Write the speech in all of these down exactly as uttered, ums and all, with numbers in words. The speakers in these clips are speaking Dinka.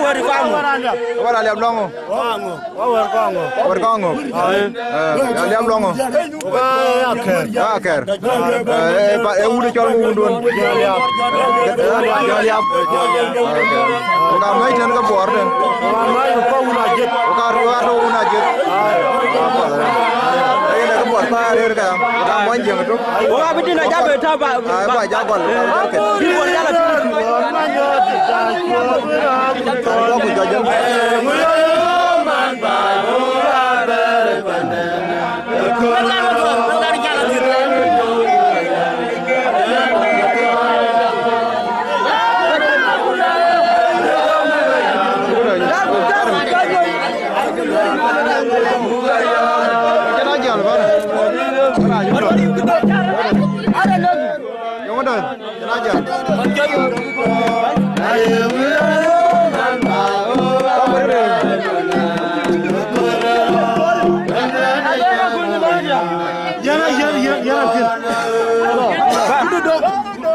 Wär Aliap lɔŋ ŋö? Wär Kɔŋ ŋö? Eh, Aliap lɔŋ ŋö? Akɛr. Eh, eh, ba, eh, wut cɔl ŋö wundun? Aliap. Ku ka mɛc tën ke Bor tën. Ku ka ruaat wun ajiëth. Yen ke Bor pa rëër ka. Ku ka mɔny jiëŋ tuk. Ku ka bï tïn ajak bï tääu ba, ba, ba ja gɔl. Bï Bor jal a tïn. Ku jɔl jam.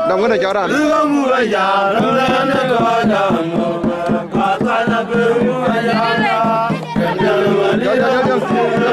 Dam kënë cɔk raan. Jɔl, jɔl, jɔl, jɔl.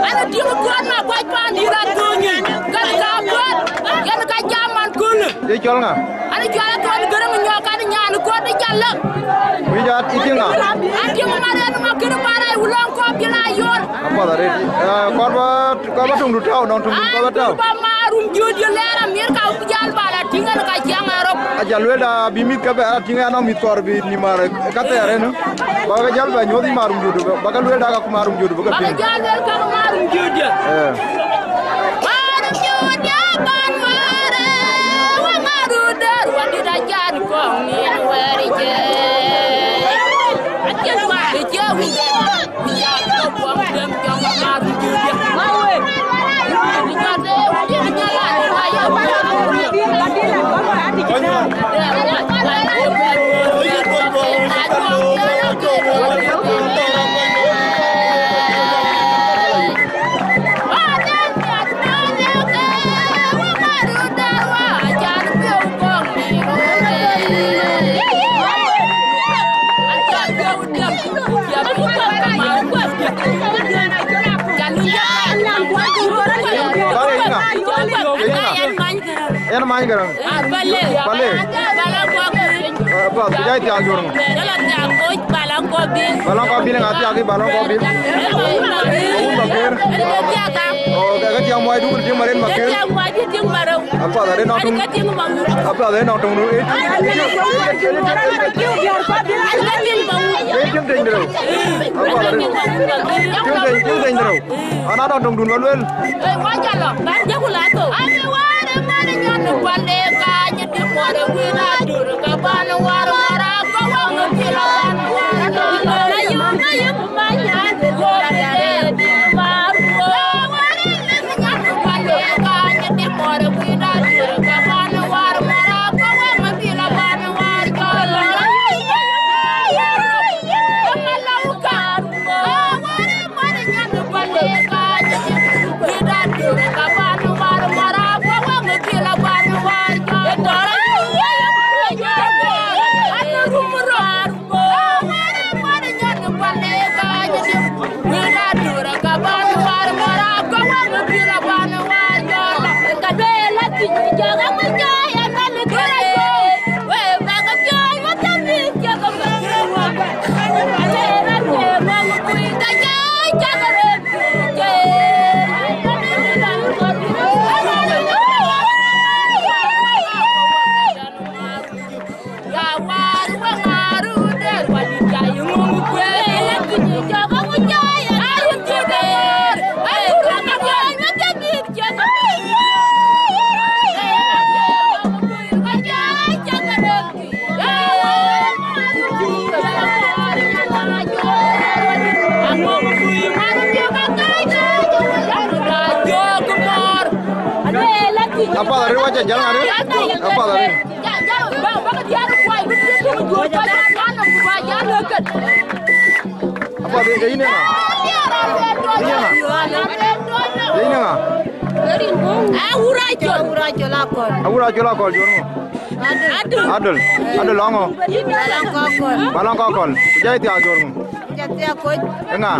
An ë tiŋ kuɔt ma kuac paan dït a thööny yic, kɛn ka kuɔt, yɛn ka jam man köölë. Ye cɔl ŋa? An ë cɔl Athon Gërëŋ Nyɔk, an ë nyan kuɔt ë jal lë. Wic a itiŋ ŋa? An tiŋ ma rɛn ma kën ba rɛc wulɔŋ kɔp jël a yor. Apath arëët. Eh, kɔr ba, kɔr ba tuŋdu tääu, nɔŋ tuŋdu kɔr ba tääu. An ba ma rum jut jël lɛɛr Amerika ku jal ba la tiŋ ɛn ka ciɛŋ Arop. Aca lueel da bï mïth ke bɛ a tïŋ, anɔŋ mïth kɔɔr bï nïm mar ka thɛɛr en. Ba ke jäl bɛ nyuɔ̈th yï marum jut, ba ke lueel da ka ku marum jut, ba ke piŋ. Ba ke jäl lueel ka ku marum jut. Eh. Marum jut, ya ban ware, wa maru der, wa dït acan kɔŋ nïn wɛɛr jɛ. Acïn ware cë wun. Yen many Garaŋ. Pale. Apath, ku jai thiak jor ŋö? Balɔŋ kɔ bil ŋa thiak, balɔŋ kɔ bil. Wun Maker. Oh, ke ke thiak muai duk tiŋ maren Maker. Apath, are nɔŋ tuŋ. Apath, are nɔŋ tuŋ. Eh, tiŋ tiŋ dërëu. Apath, are tiŋ tiŋ, tiŋ tiŋ dërëu. Ana nɔŋ tuŋdun ba lueel. Ee, wac alɔ, ban jɔku la thou. Ani ware mane nyan ni kual de ka nyi di mɔre wina dur ka ban war wara ka wang di la ban war. Na yu, na yu ma nyan ni kual de di ma ru. Ware mane nyan ni kual de ka nyi di mɔre wina dur ka ban war wara ka wang di la ban war. Apath arëët, wac ajäl ŋa arëët? Apath arëët. Apath, ee yïn ë ŋa? Yïn ë ŋa? Ee yïn ë ŋa? Awur Acol. Awur Acol Akol. Awur Acol Akol, jor ŋö? Adol. Adol. Adol lɔŋ ŋö? Balɔŋ Kɔkɔl. Balɔŋ Kɔkɔl. Ku jai thiaak, jor ŋö? Ë ŋa?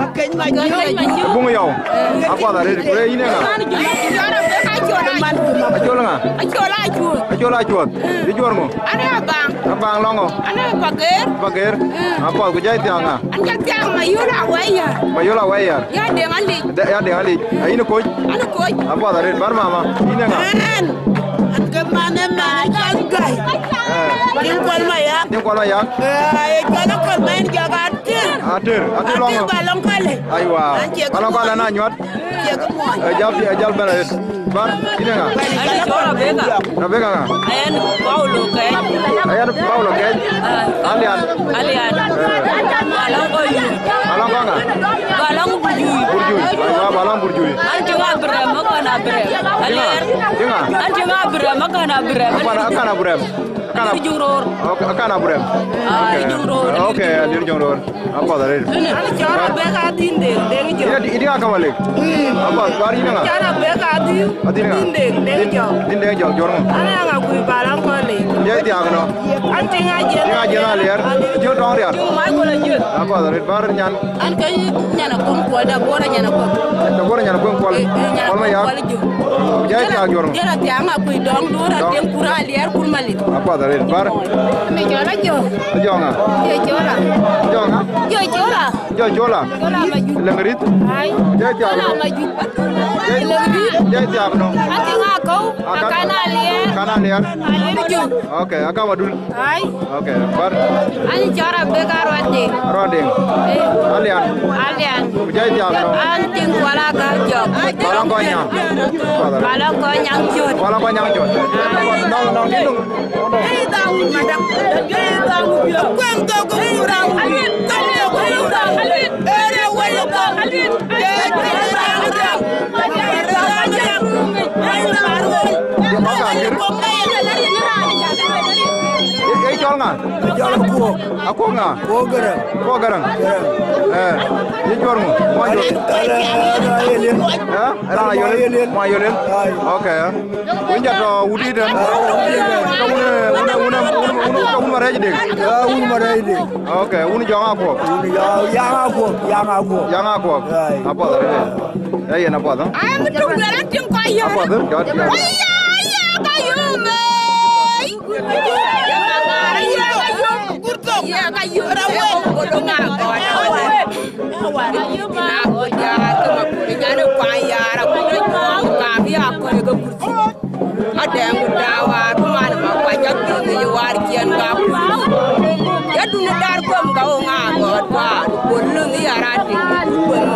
Buŋ Yɔu. Apath arëët. Ku ee yïn ë ŋa? Acol ŋa? Acol Acuɔth. Yï jor ŋö? Abaŋ lɔŋ ŋö? Pageer. Apath, ku jai thiaak ŋa? Mayol Awɛɛr. Mayol Awɛɛr. Ya Deŋ Alic. Ee yïn ë Koc? Apath arëët. Bär mama, yïn ë ŋa? An ke man ë man cɔl Gai. Eh. Tiŋ Kuɔl Mayak. Tiŋ Kuɔl Mayak. Eh, ye cɔl Akol man jɔk Ater. Ater, Ater lɔŋ ŋö? Balɔŋ Kɔlë. Aiwa. Balɔŋ Kɔlë na nyuɔt. Cie ke muɔny. Eh, jal, jal bɛ̈n arëët. Bär, yïn ë ŋa? An cɔl Rebecca. Rebecca ŋa? An Paulo Kɛc. An Paulo Kɛc. Ah. Alian. Alian. Eh. Balɔŋ Kɔkɔl. Balɔŋ Kɔkɔl ŋa? Balɔŋ Burjui. Burjui. Aiwa, Balɔŋ Burjui. An tiŋ Abraham, Akan Abraham. Tiŋ ŋa? Aliɛr. Tiŋ ŋa? An tiŋ Abraham, Akan Abraham. Akan, Akan Abraham. Akan Ab-, Juŋ Roor. Ok, Akan Abraham. Ah, ok. Juŋ Roor. Ok, Aliɛr Juŋ Roor. Apath arëët. An cɔl Rebecca Adhin Deŋ, Deŋ Jɔk. Yïn adi, yïn adi ŋa ka walik? Mm. Apath, bär yïn ë ŋa? Cɔl Rebecca Adhin, Adhin ŋa? Adhin Deŋ, Deŋ Jɔk. Adhin Deŋ Jɔk, jor ŋö? An ë ŋa kuc Balɔŋ Kɔlë. Jai thiaak ënɔ. An tiŋ Ajiɛn. Tiŋ Ajiɛn Aliɛr. Tiŋ Tɔŋ Riar. Tiŋ Michael Ajiɛn. Apath arëët, bär nyan. An ke Nyanakun Kuɔl, Dabora Nyanakun. Dabora Nyanakun Kuɔl. Eh, eh, Kuɔl Mayak. Kuɔl Jɔk. Jai thiaak, jor ŋö? Jal a thiaak ŋa kuc Dɔŋ Duur, Dɔŋ. Atiŋ Kur Aliɛr, Kur Malik. Apath arëët, bär. Ni cɔl Ajɔk. Ajɔk ŋa? Jɔk Cola. Ajɔk ŋa? Jɔk Cola. Jɔk Cola. Cola Majuc. Leŋ rïth. Ai. Jai thiaak ënɔ. Cola Majuc. Jai, Leŋ rïth. Jai thiaak ënɔ. Atiŋ a Kɔ̈u, akan, akan aliɛɛr. Akan aliɛɛr. Aliɛɛr jur. Okay, akam adul. Ai. Okay, bar. Ani cɔɔr abek Aruanding. Aruanding. Eh. Alian. Alian. Ku jai jam no. An tiŋ Kuala ka jɔk. Kuala kɔc nyaŋ. Kuala kɔc nyaŋ jur. Kuala kɔc nyaŋ jur. Ai. Nɔŋ, nɔŋ, nɔŋ. Ye cɔl ŋa? Cɔl Akuɔk. Akuɔk ŋa? Akuɔk Garaŋ. Garaŋ. Eh, ye cɔl ŋu? Muɔny Yolel. Ala, ala, ala, Yolel. Eh, ala Yolel. Muɔny Yolel. Ai. Okay. Wun jɔ tɔ wut ë tɛ̈n. Ka wun, wun, wun, wun, wun, wun, ka wun Marɛɛc Dek. Ah, wun Marɛɛc Dek. Okay, wun Jɔŋ Akuɔk. Wun Jɔŋ, Yaŋ Akuɔk, Yaŋ Akuɔk. Yaŋ Akuɔk. Ai. Apuɔth arëët. Eh, yen apuɔth, eh? Ai, mi tuk luel an tiŋ kɔc yök. Apuɔth, eh? Jɔt, jɔt. Aya, aya, ka yum, eh. Aya, ka yum. Aya, ka yum. Rawek. Kodo ŋa kɔc. Adɛŋ ku dawaar man ma kuany apiŋ ye war ciɛn ka kuany. Ya dun dar kuem ka wo ŋa gɔt war ku löŋ ya rati kuem.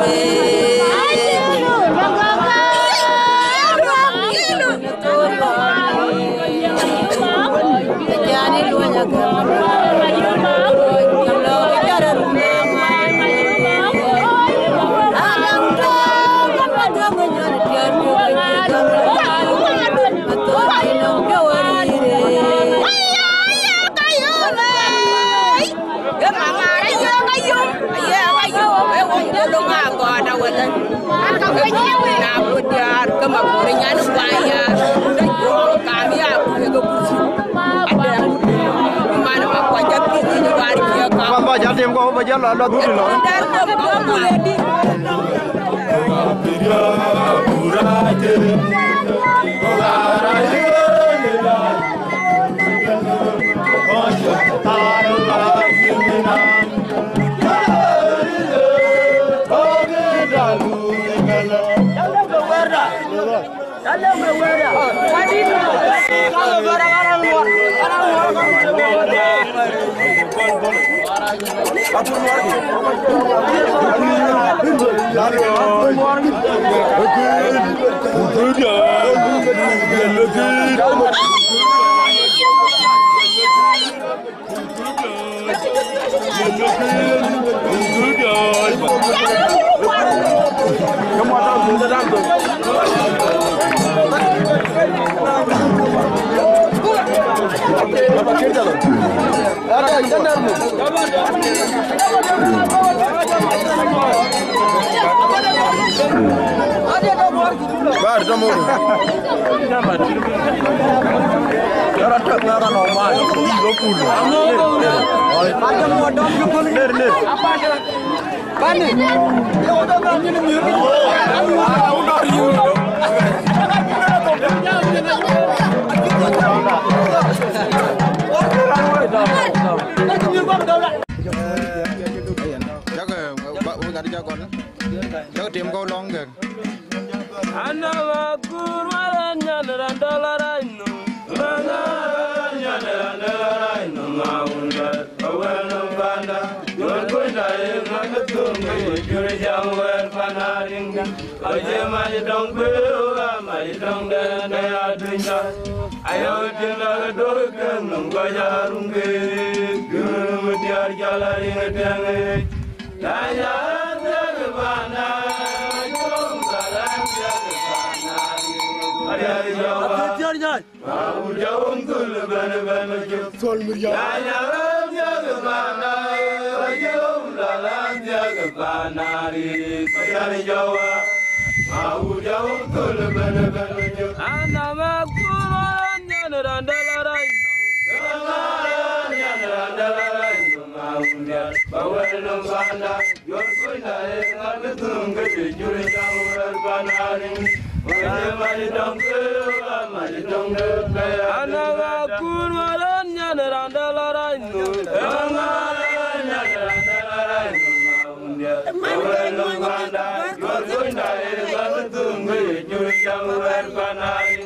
Kuan ba jal tim kɔ̈u, ba jal lɔ, lɔ dhuk tï lɔ. Bar, tɔ̈ mor. Yara tɔ̈, yara normal. Lo pul. Ler, ler. Jakë, ba, ba, ba, jakë tim kɔ̈u lɔŋ kek. Ana wakur maran nyan randa la rai no. Randa la rai no, randa la rai no, ma wunda, awel no banda. Jol ko da e ma ka tum ke jur jam wer panaring. Aye ma ye dong pe, ma ye dong de, de ya dunya. Ayo tin da do ke num ko ya rung ke. Jur mu tiar jala ring teng. Ana ma kuro nyan randa la rai. Ba wɛ̈l nɔm panda, jɔl kuc na ë ŋa bï thöŋ ke cï jur jam wɛ̈l panarin. Wɛ̈l ë mac dɔm ke, mac dɔm ke, ke ya. Ana ŋa kun wärën nyan randa la rac nɔm. Ë ŋa nyan randa la rac nɔm, ma wun diɛt. Ba wɛ̈l nɔm panda, jɔl kuc na ë ŋa bï thöŋ ke cï jur jam wɛ̈l panarin.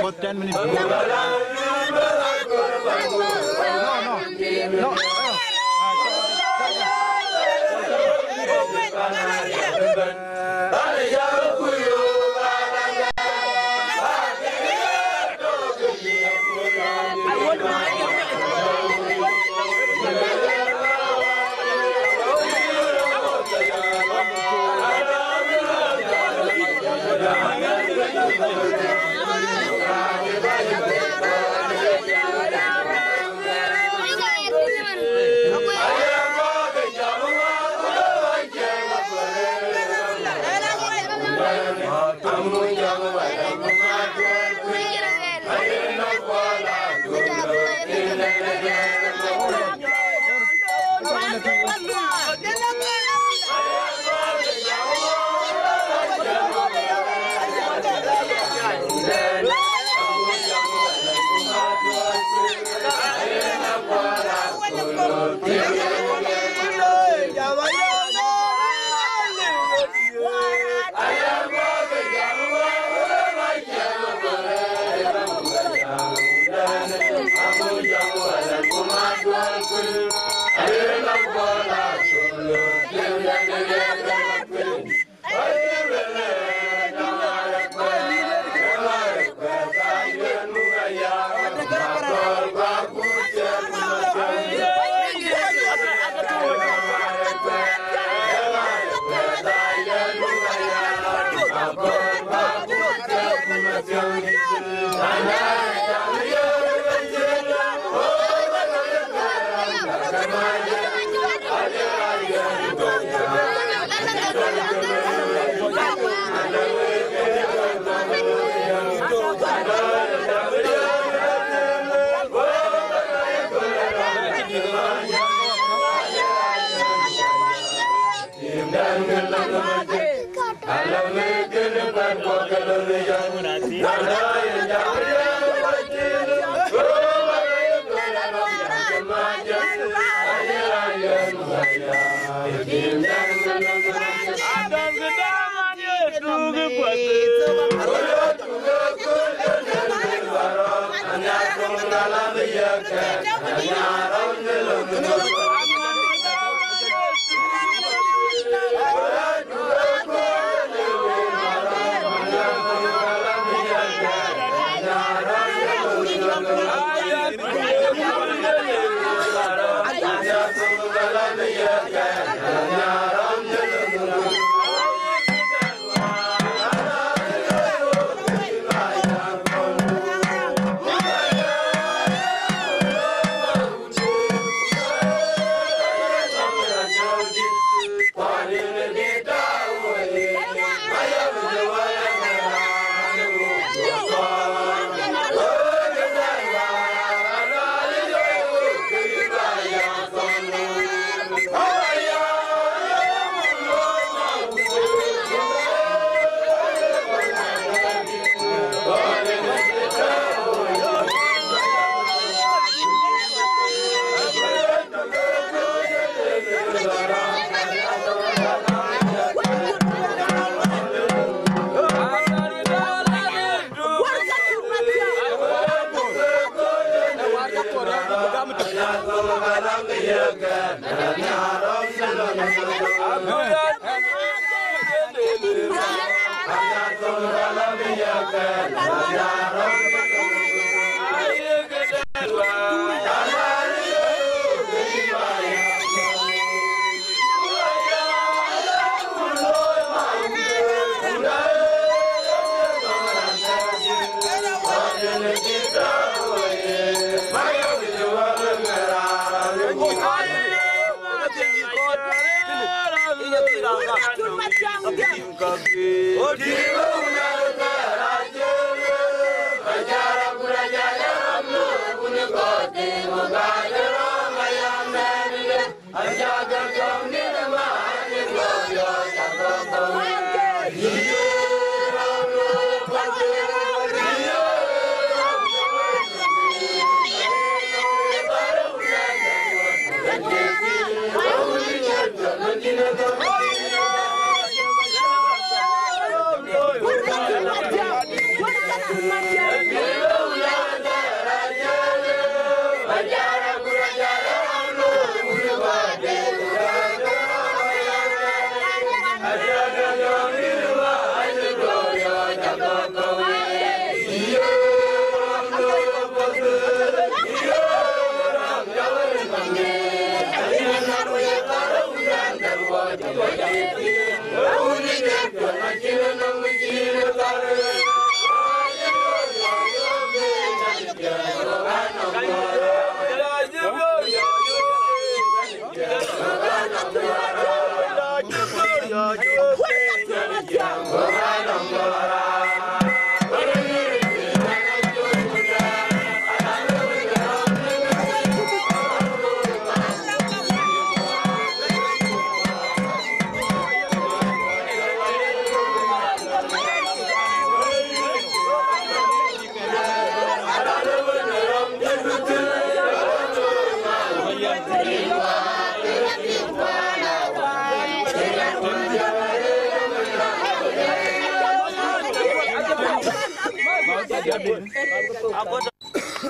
For ten minutes. No, no. No.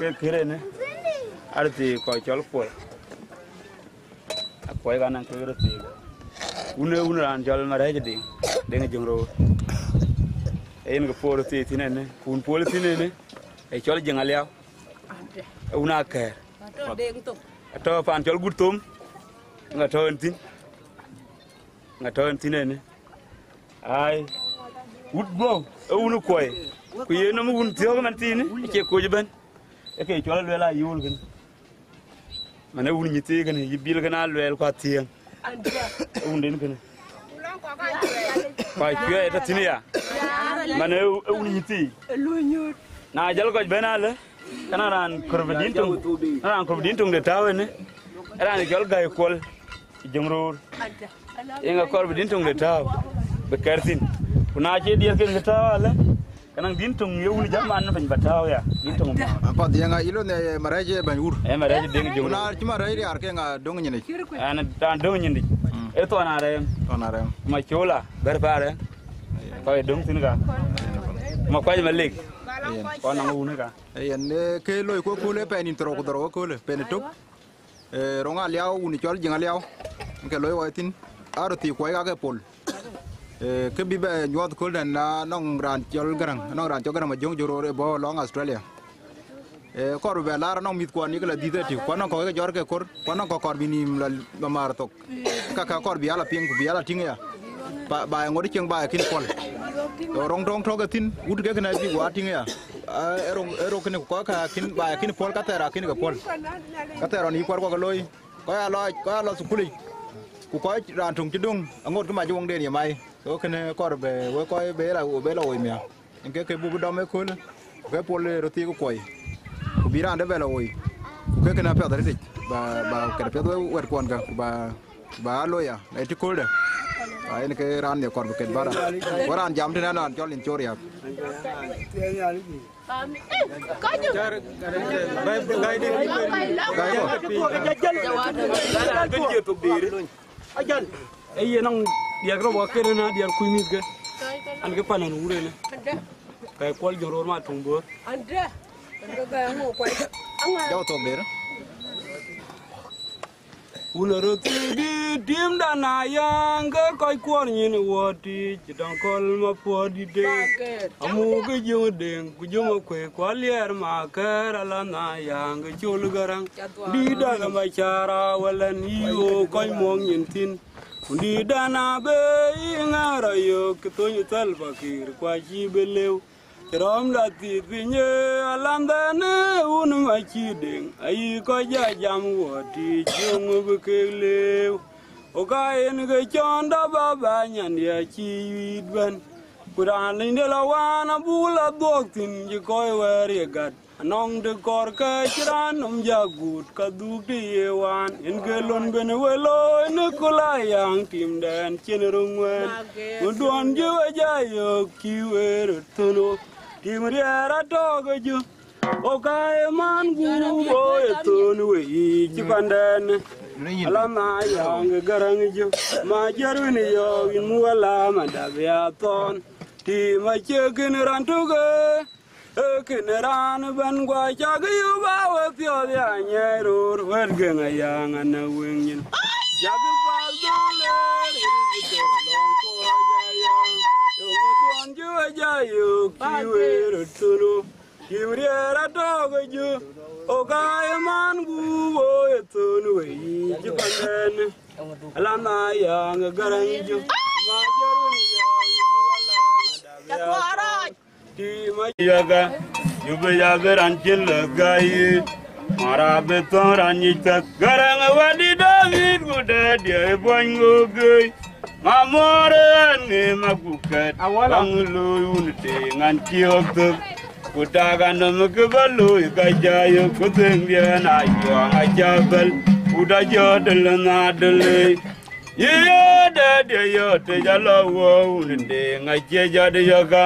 Ke kërënë, arëthi kɔc cɔl Kuɔi. Akuɔi ka naŋ kek röt thiik. Wun ee wun raan cɔl Marɛ̈ɛ̈c Deŋ, Deŋ Jöŋ Roor. Ee yen ke puɔ̈u röt thiik thïn ënë, ku wun puɔl thïn ënë, ee cɔl Jeŋ Aliau. Ee wun Akɛ̈ɛ̈r. Atɔ̈ paan cɔl Gut Thom, ŋa tɔ̈ en thïn. Ŋa tɔ̈ en thïn ënë. Ai, wut guɔ̈u, ee wun Kuɔi. Ku ye nɔm wun thiɔ̈k ëmën thïn, acie koc ëbɛ̈n. Ee ke cɔl alueel aa yööl kënë. Man ee wun nyïthii kënë, yï bil kënë aluɛɛl ku athiëëŋ. Ee wunden kënë. Ku acuɛɛi tɔ̈ thïn ya. Man ee, ee wun nyïthii. Na jɔl kɔc bɛ̈n alë, kënë raan kɔɔr bï dïn töŋ, kënë raan kɔɔr bï dïn töŋde tääu ënë. Raan cɔl Gäi Kuɔl, Jöŋ Roor. Yeŋa kɔɔr bï dïn töŋde tääu, bï kɛ̈r thïn. Ku na cie diɛɛr kënë kë tääu alë, ke naŋ dïn töŋ ye wun jam man piny ba tääu ya, dïn töŋ ma. Apath yeŋa yï lɔ ne Marɛ̈ɛ̈c ë bɛ̈ny wur. Ee Marɛ̈ɛ̈c Deŋ Jöŋ. Ku na cï Marɛ̈ɛ̈c riaar ke ŋa döŋ nyin yic? Ɛn raan döŋ nyin yic. Ee Thɔn Arɛɛm. Thɔn Arɛɛm. Ma Cola, bɛ̈r pa Arɛɛm. Kɔc döŋ thïn ka. Ma Kuac Malik. Kɔn naŋ wun ka. Ee yen, ee, ke loi ku köölë pɛɛi nïn thiërrou ku dhorou ëköölë, pɛɛi ëtök. Ee, Roŋ Aliau, wun cɔl Jiŋ Aliau, ke loi wɔ thïn, aa röt thiik kuɔi kake pol. Ee, ke bï bɛ nyuɔɔth kööl dɛn na nɔŋ raan cɔl Gäräŋ, nɔŋ raan cɔl Gäräŋ Majöŋ Joroor ë bɔ̈ lɔŋ Australia. Ee, kɔɔr bï bɛ laar nɔŋ mïthkuɔn yekë la dhiëth ëtï, ku anɔŋ kɔ̈k ke jɔt ke kor, ku anɔŋ kɔ̈k kɔɔr bï nïïm la, la maar thok. Ka, ka kɔɔr bï ya la piŋ, ku bï ya la tïŋ ya. Ba, ba ŋot cieŋ ba ye kïn pɔl. Roŋ tɔŋ tɔ̈ ke thïn, wut ke kënë bï guɔ tïŋ ya. Aa, ë roŋ, ë roŋ kënë ku kɔc ka kïn, ba ye kïn pɔl, ka thɛɛr akïn ke pɔl. Ka thɛɛr ɣɔn yï kuarkuɔ ke looi. Kɔc aa lɔ, kɔc aa lɔ thukul yic. Ku kɔc raan töŋ cï döŋ, aŋot kë mac ë woŋden ye mai. So kënë kɔɔr bë, wek kɔc bë la, bë la woi miäk. Yen ke ke buk dɔm ëköölë, ku ke pol ë röt thiik kuɔi. Ku bï raan dɛ̈ bɛ la woi. Ku ke kënë apiɛth arëtic, ba, ba kɛt apiɛth wek wɛ̈tkuɔn kä, ku ba, ku ba aa looi ya, na ye tï kööldɛ. Aa, yen ke raan ye kɔɔr bï ket bära. Ku raan jam tënë raan cɔl Yen Cor Riak. Gai kɔ. Ajal. Ee yen nɔŋ diɛk rɔt wä kën ënë, diɛk kuc mïthke. An, ke pan an wur ënë. Gai Kuɔl Jɔŋ Roor ma töŋ Bor. Jɔk thok der. Wun röt thiëëdï, timdan aa yäŋ, ke kɔc kuɔɔr nyin ë wuɔ̈t tiic, cï tɔŋ köl ma puɔ̈ɔ̈t dït de. Amuk ë jöŋ deŋ, ku jöŋ ë kuëë, ku aliɛɛr ma kɛ̈ɛ̈r, ala na yäŋ, ke col Gäräŋ. Dïïtda ke ma cäär aa wälän, yï ɣo kɔc muɔ̈k nyin thïn. Ku dïïtdan abë yï ŋäär ayök, ke thöny Thalpa Kiir, ku acïï bï lëu. Cï rɔ̈mda thiith piny ë alamdhɛn ë wun ma cï deŋ, ayï kɔc ja jam wuɔ̈t tiic, jöŋ bï kek lëu. Ku ka yen ke cɔn dap aba nyandiɛ cï wïït bɛ̈n. Ku raan liny de la wään abuk la dhuɔ̈k thïn, cï kɔc wɛ̈ɛ̈r ye gät. Anɔŋ të kɔɔr kë cï raan nɔm jak guut, ka dhuk të ye wään. Yen ke lon ben we looi në köl aa yäŋ, timdɛn cïn röŋ wɛ̈ɛ̈n. Ku duɔ̈n jö we ja yök, cï we röt thön ɣo. Tim riɛɛr atɔ̈ ke jö, ɣo ka ye man gup, ɣo ye thön we yiic cï pandɛn. Ala na yäŋ ke Gäräŋ jö, ma jär wën yɔ̈ɔ̈k, yïn muk ala ma dap ya thɔ̈n. Tim acie kën raan tök ë, ee kën raan ëbɛ̈n guɔ cak yök ba we piɔ̈ɔ̈th ya nyɛɛi roor, wɛ̈t gëŋ ayäŋ anä wëŋ nyin. Cak pal dhöl ë ril bï tɔ̈ lɔŋ kuɔc ayäŋ. Yöŋ duɔ̈n jö we ja yök, cï we röt thön ɣo. Tim riɛɛr atɔ̈ ke jö, ɣo ka ye man gup, ɣo ye thön we yiic cï pandɛn. Ala na yäŋ ke Gäräŋ jö, ma jär wën yɔ̈ɔ̈k, yïn muk ala ma dap ya thɔ̈n. Tim a yäkä, yï bï ya bï raan cïn lëk gäi yï. Mara bï thɔ̈ŋ raan nyic thäk, Gäräŋ ë wädït Dawid, ku dɛ̈t diɛ ë buɔny ŋö gëi. Ma muɔɔr ë ɣɛn ŋë ma ku kɛ̈t, awala, baŋ looi wun tëë ŋän cï ɣɔ̈k thök. Ku tak anɔm kë bä looi ka jai, ku thëŋdiɛn a juɔŋ acä bɛ̈l, ku da jɔ dël na dël. Yï ye dɛ̈t ye yɔ̈ɔ̈t tëc alɔ wuɔ̈u wun deŋ acie jɔt yɔ̈kä.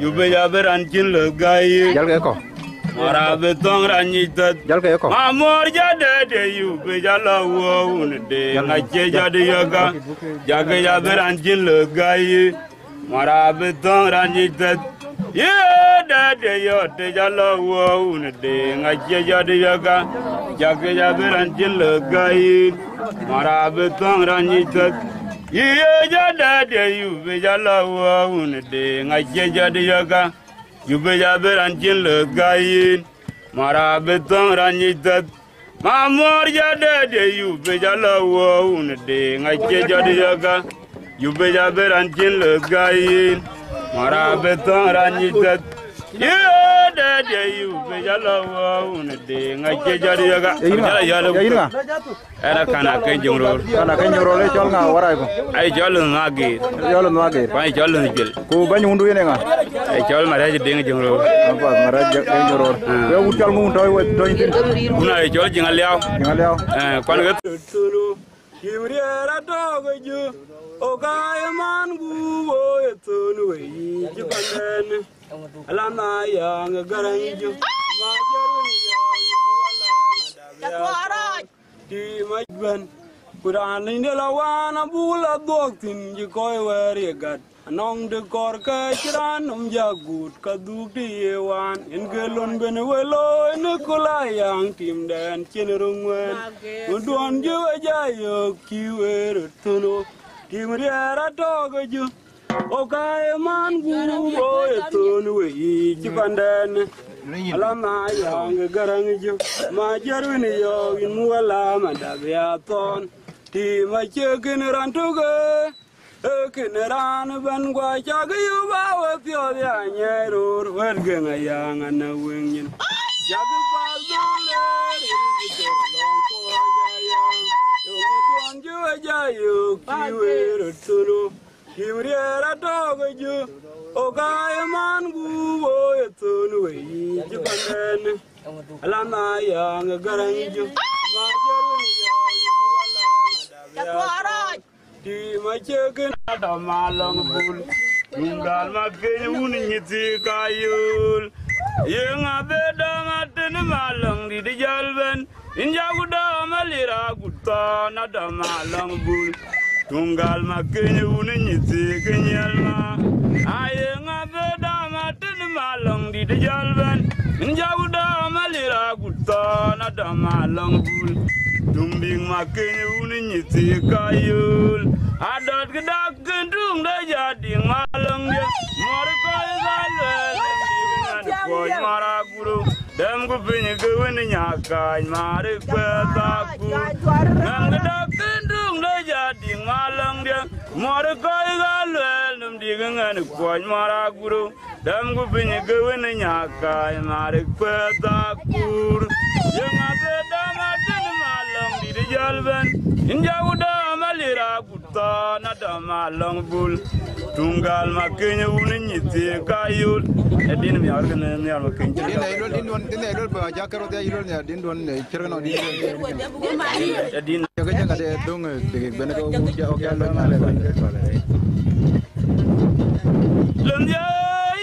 Yï bï ya bï raan cïn lëk gäi yï. Jälkë kɔ̈k. Mara bï thɔ̈ŋ raan nyic thäth. Jälkë kɔ̈k. Ma muɔɔr jɔ dɛ̈t ye yï bï jɔ lɔ wuɔ̈u wun deŋ acie jɔt yɔ̈kä. Jakë ya bï raan cïn lëk gäi yï. Mara bï thɔ̈ŋ raan nyic thäth. Yï dɛ̈t ye yɔ̈ɔ̈t tëc alɔ wuɔ̈u wun deŋ acie jɔt yɔ̈kä. Jakë ya bï raan cïn lëk gäi yïn. Mara bï thɔ̈ŋ raan nyic thäth. Yï ye jɔ dɛ̈t ye yï bï jɔ lɔ wuɔ̈u wun deŋ acie jɔt yɔ̈kä. Yï bï ya bï raan cïn lëk gäi yïn. Mara bï thɔ̈ŋ raan nyic thäth. Ma muɔɔr jɔ dɛ̈t ye yï bï jɔ lɔ wuɔ̈u wun deŋ acie jɔt yɔ̈kä. Yï bï ya bï raan cïn lëk gäi yïn. Mara bï thɔ̈ŋ raan nyic thäth. Yï dɛ̈t ye yï bï jɔ lɔ wuɔ̈u wun deŋ acie jɔt yɔ̈kä. Ee yïn ŋa? Jɔl a yɔl ë ee yïn ŋa? Ɛn a kan a keny jöŋ roor. Kan a keny jöŋ roor, ee cɔl ŋa warac ku? Ai cɔl Lunh Agir. Cɔl Lunh Agir. Ku ai cɔl Lunh Jil. Ku bɛ̈ny wundu yen ee ŋa? Ai cɔl Marɛc Deŋ jöŋ roor. Apath, Marɛc Deŋ jöŋ roor. Ah. Ke wut cɔl ŋö wun tɔ̈ wek tɔ̈ yïn thïn? Wun ai cɔl Jiŋ Aliau. Jiŋ Aliau. Eh, kuan ke Tim riɛɛr atɔ̈ ke jö, ɣo ka ye man gup, ɣo ye thön we yiic cï pandɛn. Ala na yäŋ ë Gäräŋ jö, ma jär wën yɔ̈ɔ̈k, yïn muk ala ma dap ya thɔ̈n. Tim a bɛ̈n, ku raan liny de la wään abuk la dhuɔ̈k thïn, cï kɔc wɛ̈ɛ̈r ye gät. Anɔŋ të kɔɔr kë cï raan nɔm jak guut, ka dhuk të ye wään. Yen ke lon ben we looi në köl aa yäŋ, timdɛn cïn röŋ wɛ̈ɛ̈n. Ku duɔ̈n jö we ja yök, cï we röt thön ɣo. Tim riɛɛr atɔ̈ ke jö, ɣo ka ye man gup, ɣo ye thön we yiic cï pandɛn. Ala na yäŋ ë Gäräŋ jö, ma jär wën yɔ̈ɔ̈k, yïn muk ala ma dap ya thɔ̈n. Tim acie kën raan tök ë, ee kën raan ëbɛ̈n guɔ cak yök ba we piɔ̈ɔ̈th ya nyɛɛi roor, wɛ̈t gëŋ ayäŋ anä wëŋ nyin. Jakë pal dhöl ë ril bï tɔ̈ lɔŋ kuɔc ayäŋ. Yöŋ duɔ̈n jö we ja yök, cï we röt thön ɣo. Tim riɛɛr atɔ̈ ke jö, ɣo ka ye man gup, ɣo ye thön we yiic cï pandɛn. Ala na yäŋ ë Gäräŋ jö, ma jär wën yɔ̈ɔ̈k, yïn muk ala ma dap ya thɔ̈n. Tim acie kën a dɔm alɔŋ bul. Tuŋ gal ma keny wun nyith ka yöl. Yeŋa bï dɔm atën ma lɔŋ dït jäl bɛ̈n. Yïn jaku dɔm alir agut thɔ̈n a dɔm alɔŋ bul. Tuŋ gal ma keny wun nyith ke nyiɛl ma. Ayeŋa bï dɔm atën ma lɔŋ dït jäl bɛ̈n. Yïn jaku dɔm alir agut thɔ̈n a dɔm alɔŋ bul. Tuŋ diŋ ma keny wun nyi thii ka yöl. Adɔt kë dak kën tuŋ de ja diŋ ma lɔŋdiɛ̈. Mɔr kɔc ka luɛɛl, ŋän kuɔc mɔr aguru. Dɛm ku piny ke wën nya kac mari kuɛth akur. Ŋän kë dak kën tuŋ de ja diŋ ma lɔŋdiɛ̈. Mɔr kɔc ka luɛɛl, nöm dik ŋän kuɔc mɔr aguru. Dɛm ku piny ke wën nya kac mari kuɛth akur. Yeŋa bï dɔm atën ma lɔŋdït jäl bɛ̈n. Yïn ja ku dɔm alir agut thɔn adɔm ma lɔŋ bul. Tuŋ gal ma keny wun nyi thii ka yöl. Ë din miɔɔr kënë miɔɔr ma keny. Din ë yilol, din duɔn, din ë yilol ba ja kero dia yilol nia, din duɔn ë cïr nɔ din duɔn. Ë din. Jaka jaka de dong ë dik ben ke wut ya, ok ya lɔ nya le. Lëndiɛ̈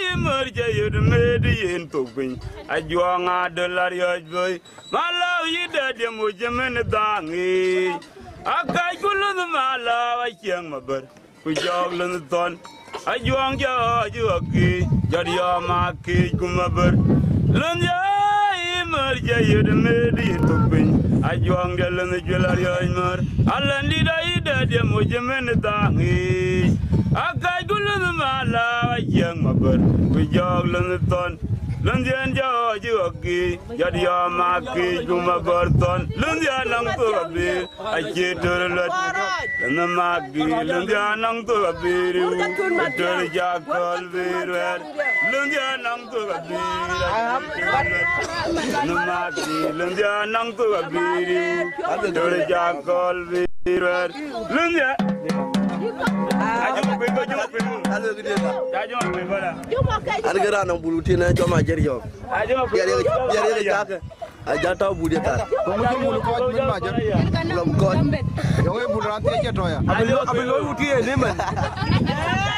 yï mär cä yöt mëët yen thok piny, ajuɔŋ adöl ariɔ̈c böi, ma lääu yï dɛ̈t ye moc ëmën ë dhaaŋ yiic. Akac ku lunh ma lääu aciëŋ ma bär, ku jɔɔk lunh thɔn, ajuɔŋ jɔɔc ɣɔ̈k yiic, jɔt yɔm akiic ku ma bär. Lëndiɛ̈ yï mär cä yöt mëët yï thok piny, ajuɔŋ de lunh juël ariɔ̈c mär, alɛ̈ndït ayï dɛ̈t ye moc ëmën ë dhaaŋ yiic. Akac ku lunh ma lääu aciëŋ ma bär, ku jɔɔk lunh thɔn. Lunh dhiën jɔɔc ɣɔ̈k yiic, jɔt yɔm akiic ku ma bär thɔn. Lunh dhiën nɔŋ thok abï, acie tör luɛt. Lunh mak dï, lunh dhiën nɔŋ thok abï riu, tör cä kɔ̈l bï ruɛɛr. Lunh dhiën nɔŋ thok abï riu, acie tör luɛt. Lunh mak dï, lunh dhiën nɔŋ thok abï riu, tör cä kɔ̈l bï ruɛɛr. Lunh dhiën. Ajɔŋ kuiŋ, ajɔŋ kuiŋ. Ajɔŋ kuiŋ, bɔda. An ke raan nɔŋ bulu tin, eh, jɔm ajer yɔ̈ɔ̈k. Ajɔŋ kuiŋ. Biar ye, biar ye cak. Aja tau bulu ye thar. Kɔŋ jɔŋ bulu kɔc min ma jɔt. Lom kɔc. Yɔŋ e bulu raan thiec ke tɔya. Abi lo, abi lo wuti e ni man.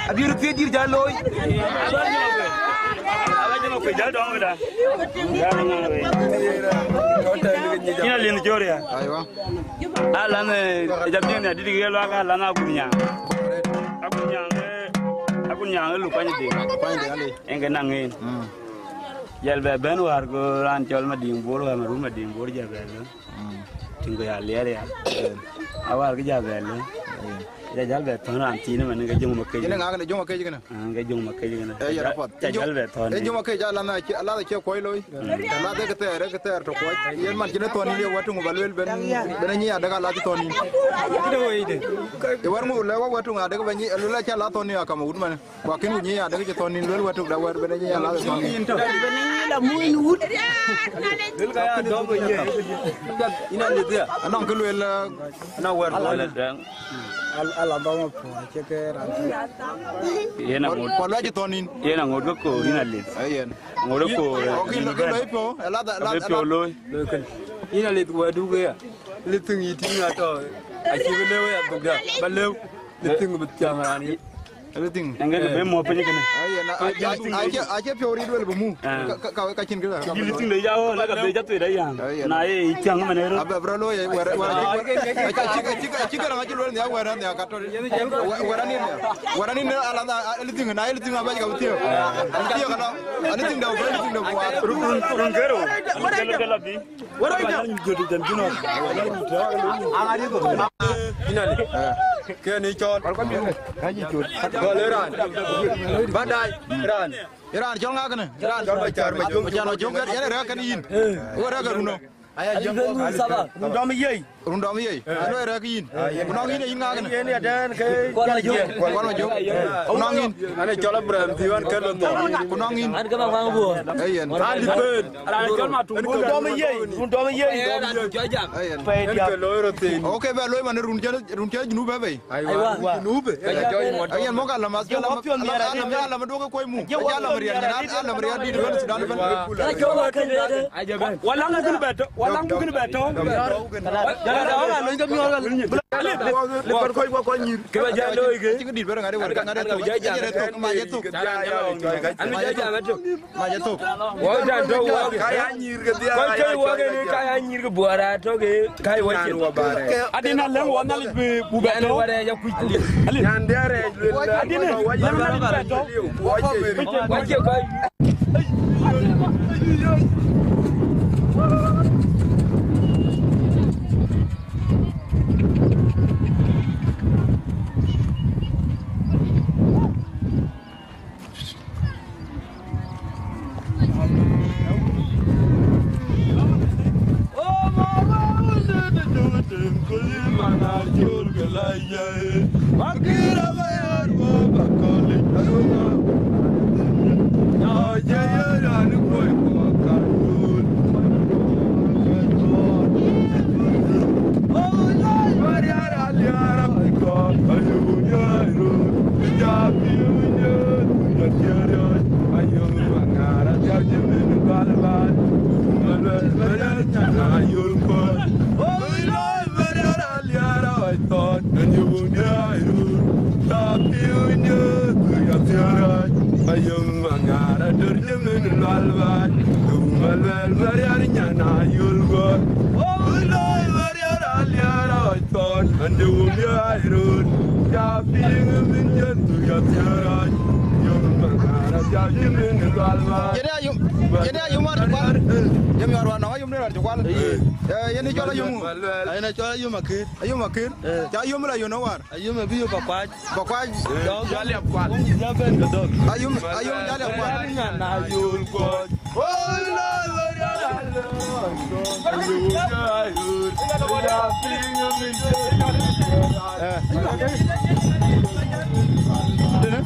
Abi ruti dir ja looi. Ajɔŋ kuiŋ ja dɔŋ da. Ina lin joria. Aiwa. Alan, eh, ja bien ya didi ke luak alan agunya. Agunya, eh, agunya lu kwany de. Kwany de ale. Enge nangin. Mm. Jal bɛ bɛn war go ran chol ma ding bor wa ma ru ma ding bor ja bɛ lo. Mm. Tingo ya lier ya. Mm. Awar go ja bɛ lo. Mm. Ja jal bɛ ton ran tin man ga jong ma ke. Ina ngak ne jong ma ke gana. An ke jong ma ke gana. Eh, ya rapat. Ja jal bɛ ton. Eh, jong ma ke ja la na, la da che koi loi. Ladhë ke thɛɛr, ke thɛɛr tök kuɔc. Yen man cïn ë thɔn yïn ye watuŋ ba luel ben, ben anyic adek alath thɔn yïn. Kide wei de. Ye wär ŋu le wä watuŋ adek ba nyic, luel acä la thɔn yïn akam wut man. Ku akën ku nyic adek cï thɔn yïn luel watuŋ da wär ben anyic alath thɔn yïn. Ben anyic la mu yïn wut. Luel ka ya dɔm ye. Yïn a lith ya. Anɔŋ kë luel, eh, na wär. Ala dɔm apuɔl, cï ke raan. Yen aŋot. Kuɔl acï thɔn yïn. Yen aŋot ke koor yïn a lith. Ayen. Ŋot ë koor. Ok, lo, lo, lo, ipo, eh, ladha, ladha, ipo lo. Lo kën. Yïn a lith wɛ̈tdu ke ya. Lith thïŋ yï tïŋ atɔ̈. Acï bï lëu ya dhukda. Ba lëu. Lith thïŋ bï thiaŋ raan yï. Lith thïŋ. Ëŋë ke be mɔ piny kënë. Aye, na, aye, aye, aye piɔ̈u rit wël bï mu. Ah. Ka, ka, ka, ka cïn këda. Yï lith thïŋ de ya ɣɔn, la ka be jat thuëëc da ya. Aye. Na ye yï thiaŋ man ë rot. Abï, abï rɔ looi, wɛ̈t, wɛ̈t, acï, acï, acï, acï, acï gäraŋ acï lueel nhial wɛ̈t, nhial ka tɔ̈. Wɛ̈t, wɛ̈t anïn, wɛ̈t anïn, ala, ala, anything, na anything abäc ka bï thiëëk. Anything ala, anything da, anything da buat. Run, run, run kero. Kelo, kelo bi. Wɛ̈t anïn. Yïn a lith. Kën ë cɔl. Gɔl ë raan. Badai raan. Ë raan cɔl ŋa kënë? Ë raan cɔl Macär Majöŋ. Macär Majöŋ, yen ë rɛ̈ɛ̈k kënë yïn. Wo rɛ̈ɛ̈k ë runo. Aya jam. Run dɔm yei. Run dɔm yei. Alo ë rɛ̈ɛ̈k yïn. Ku nɔŋ yïn ë yïn ŋa kënë? Yïn ya dɛn ke Kuɔl Majöŋ. Kuɔl Majöŋ. Ku nɔŋ yïn. Ane cɔl Abraham Thiwan ke lon thɔn. Ku nɔŋ yïn. An ke ba ŋuan buɔ. Ayen. An lith been. Run dɔm yei. Run dɔm yei. Ayen. Pɛi diaal. Ke looi rot thïn. Okay, bɛ looi man run cä, run cä Junub bɛ bei. Aiwa. Aiwa. Junub. Ayen mɔk alam as alam, alam, alam duɔ̈k kuɔc mu. Aja alam riɛl, alam riɛl dït bɛ̈n Sudan bɛ̈n. Walaŋ bukën bɛ tɔ̈, walaŋ bukën bɛ tɔ̈. Jɔl da wala lony ke miɔɔr. Lip, lip, lip, kɔc, kɔc, kɔc nyïr. Kë ba jal looi ke. Cï dït bɛ̈n ŋadï wär, ŋadï thok. Ŋadï thok. An jam atök. Mac ë thok. Wɔ dan tɔ̈ wɔ. Kɔc ke wɔ ke ni ka ya nyïïr ke buɔɔr a tɔ̈ ke ka ye wɔ cin. Adï na lëŋ wɔ Nhialic bï bu bɛ tɔ̈. Nyan diɛɛr rɛɛc luel. Adï ni, lëŋ Nhialic bɛ tɔ̈. Wɔ cie kɔc. Ayöm aŋaar adör jëmin lual baai. Yum aluɛl mariar nyan ayol guɔ̈r. Woi loi mariar aliar awäc thɔn. Ande wum ye ai röt. Ca piŋ min jën dhur ya thiërac. Yum aŋaar apiath jëmin lual baai. Jëde ayum, jëde ayum ar cual. Yum yɔr wan nɔŋ ayum ne ar cual. Eh, yen cɔl ayum. Ayum aluɛl. Ayum akir. Ayum akir. Eh. Ca ayum la yun awar. Ayum abï yök ba kuac. Ba kuac. Jɔ liap kual. Jɔ ben ke dök. Ayum, ayum jɔ liap kual. Nyan na yol kuɔc. Eh.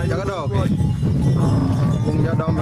Cakë dɔ̈ɔ̈k. Wun jɔ dɔm.